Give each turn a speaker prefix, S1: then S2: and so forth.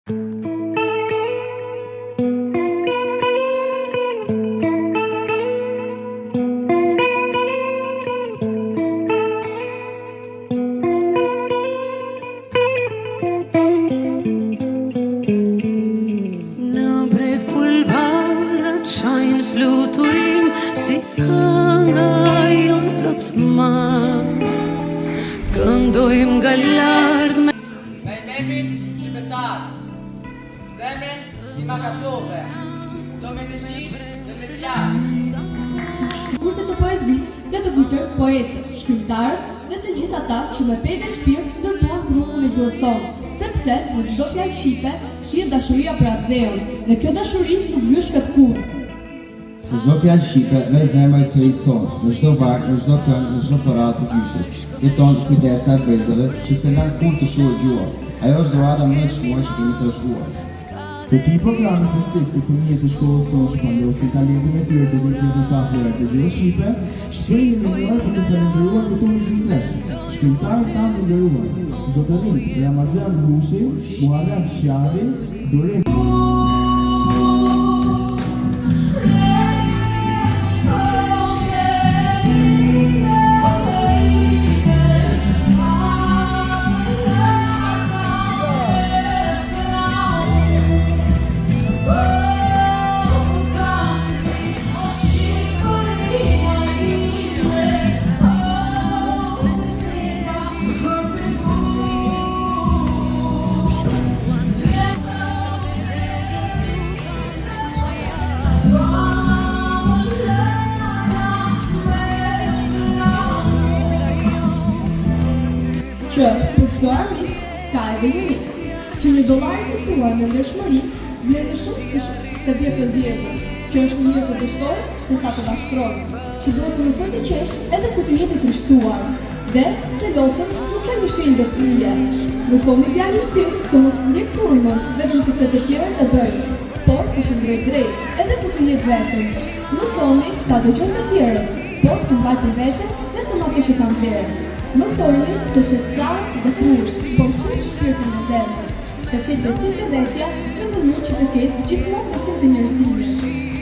S1: Në breg pulëbardhat çajnë fluturim Si kënga jonë plot mall Këndojmë nga larg me
S2: Me emrin shqiptar, zemrën si ma kaplove, do me dëshirë dhe me zjarr.
S3: Kurse të poezisë dhe të kujtojmë poetët, shkrimtarët dhe të gjithë ata që me pe dhe shpirt ndërtuan trullin e gjuhës sonë, sepse në çdo fjalë shqipe fshihet dashuria për atdheun dhe kjo dashuri nuk vyshket kurrë.
S4: Në çdo fjalë shqipe rreh zemra e historisë sonë, në çdo varg, në çdo këngë, në çdo përrallë të gjyshes, jeton kujtesa e brezave që s'e lanë kurrë të shuhet gjuha. Ajo është dhurata më e çmuar që kemi trashëguar.
S5: Këtij programi festiv ku fëmijët e shkollës sonë shpalosin talentin e tyre duke nxjerrë në pah vlerat e gjuhës shqipe, shprehim mirënjohje për të falënderuar këtu midis nesh, shkrimtarët tanë të nderuar, zotërinjtë Ramazan Bushi, Muharrem Sharri, Durim.
S3: Që për çdo armik ka edhe një mik. Që një dollar i fituar me ndershmëri vlen më shumë se se 10 të vjedhur. Që është më mirë të dështoj se sa të mashtroj. Që duhet të mësoj të qesh edhe kur të jetë i trishtuar. Dhe se lotët nuk janë një shenjë dobësie. Mësoni djalin tim të mos ndjek turmën vetëm sepse të tjerët e bëjnë, por të qëndrojë drejt edhe kur të jetë vetëm. Mësoni ta dëgjojë të tjerët, por të mbajë për vete vetëm ato që kanë vlerë. Mësojini të shesë krahët dhe trurin, por kurrë shpirtin dhe zemrën. Të ketë besim te vetja në mënyrë që të ketë gjithmonë besim te njerëzimi.